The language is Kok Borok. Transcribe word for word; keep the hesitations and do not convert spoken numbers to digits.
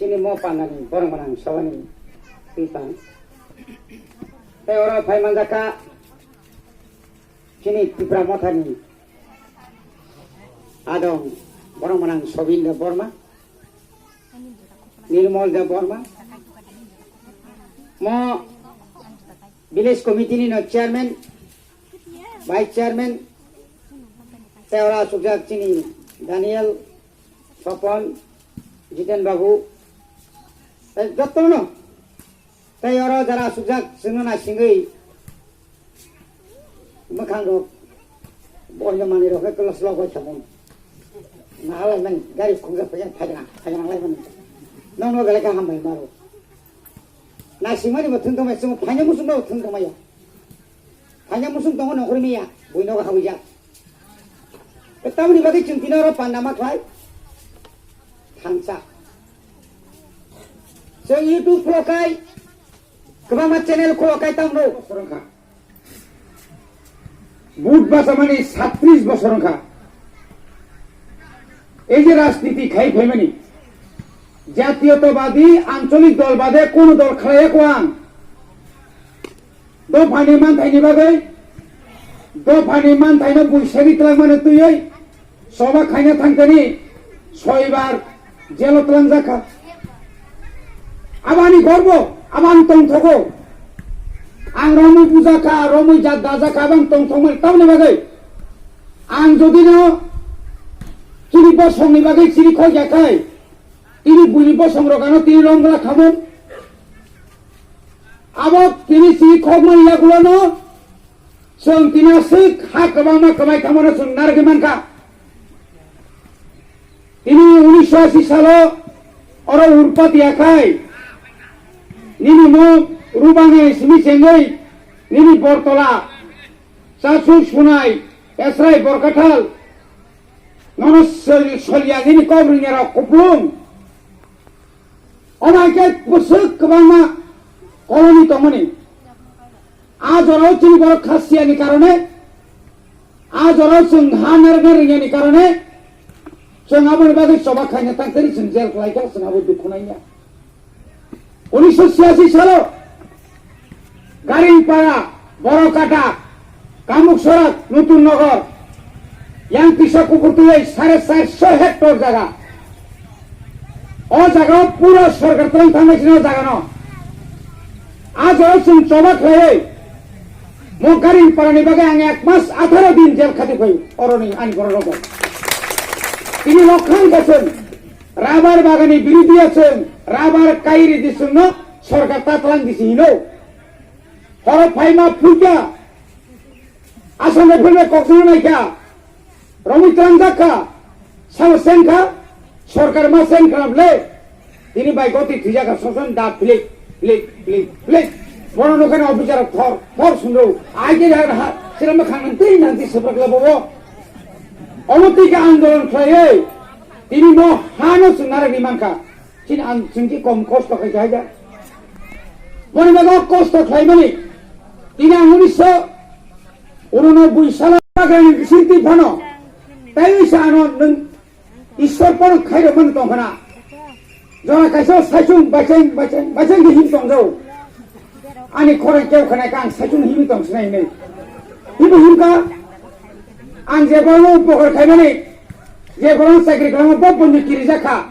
Chini mo pandani borok manang sobani twi tang. Tei oro phai manjakha chini Tipra Mothani adong borok manang Sobin Deb Borma, Nirmol Deb Borma. Mo village committee ni no chairman, vice chairman, tei oro asukjak chini Daniel, Sopon, Jiten Babu, tei jotono. Tei oro jara asukjak chwngno naisingwi mwkhang rok boino manwi rok khe class logoi thago. Nahalai mani gari khungjak phaiya phaina phaina lai mani. Nokno belai khe hambai maro. Naisingmani bo thung tongmai chwng phaina musung bo thung tongmai ya. Phaina musung tongo nongkhormi ya buino habijak. Tamoni bagwi chwng tini oro panda ma khlai thansa. Chwng YouTube khulo kai, kwbangma channel khulo kai tamno. Bosor wngkha. Vote bachamani satris bosor wngkha. Ei je rajniti khai phaimani, jatiyotobadi ancholik dol bade kono dol khlaiya ko ang. Dophani manthaini bagwi, dophani manthaino buisagwi twlangmani twiwi soba khaina thangkani soibar jelo twlangjakha. Abani gorbo, abang tongthogo. Ang romwi bujakha, romwi jat dajakha, abang tongthokmani tamni bagwi. Ang jodino chini bosongni bagwi chini khokya khai, tini buini bosongrok ano tini romgwla khamung. Abo tini si khokmani yagulono chwng tini aswk ha kwbangma kwbai thamano chwng narwgwi mankha. Tini unisho asi salo oro urpati akhai nini mung rubangni simi chengwi nini bortola chasu sunai esrai borkathal nono sol-, solya nini kok ringyarok kuplung. Omo hai khe bwswk kwbangma koloni tongmani. A jorao chini borok khasiyani karone, a jorao chwng ha narwkna ringyani karone, chwng aboni bagwi choba khaina tangtari chwng jel khlaikha, chwng abo dukhu naiya. Unisho chhiyasi salo Garingpara, Borokata, Kamuksorak, Nutun Nogor, yang kisa kukur twiwi sare charso hectare jaga. O jaga o pura sorkar tong thangmai sini o jaga no. A jaga o chwng choba khlaiwi mo Garingpara ni bagwi ang ek mas atharo din jel khati phai oroni ani borok rok. Tini lokhang ka chwng rabar bagani birudiya chwng rabar kairi di chwngno sorkar tatlang di si hino. Horo phaima phulkha, Assam rifle bai kok swngo naikha, romwi twlangjak kha, sabo seng kha, sorkar ma seng kha le, tini bai goti thwijak kha, soson da phlik, phlik, phlik, phlik. Bono nokha ni officer rok thor, thor sundro, ai ke ha, ha, sirama khang nang tei nang tei seprak la bobo. Omo tei khe andolon khlaiwi, tini mo ha no chwng narwgwi mankha. Chini ang chwng khe kom kosto khai kha ja. Boni bagwi kosto khlaimani. Tini ang unisho uno no bui sala bagrani bising twi phano. Tai wisa ano nwng Ishwar pono khairok mani tong khana. Jora kaisa saichung bacheng, bacheng, bacheng di him tong jau. Ani khorang keu khana kang saichung him tong sinai nei. Hibu him ka ang je bono upokar khaimani. Je bono chakri khlama bo bondi kiri jakha.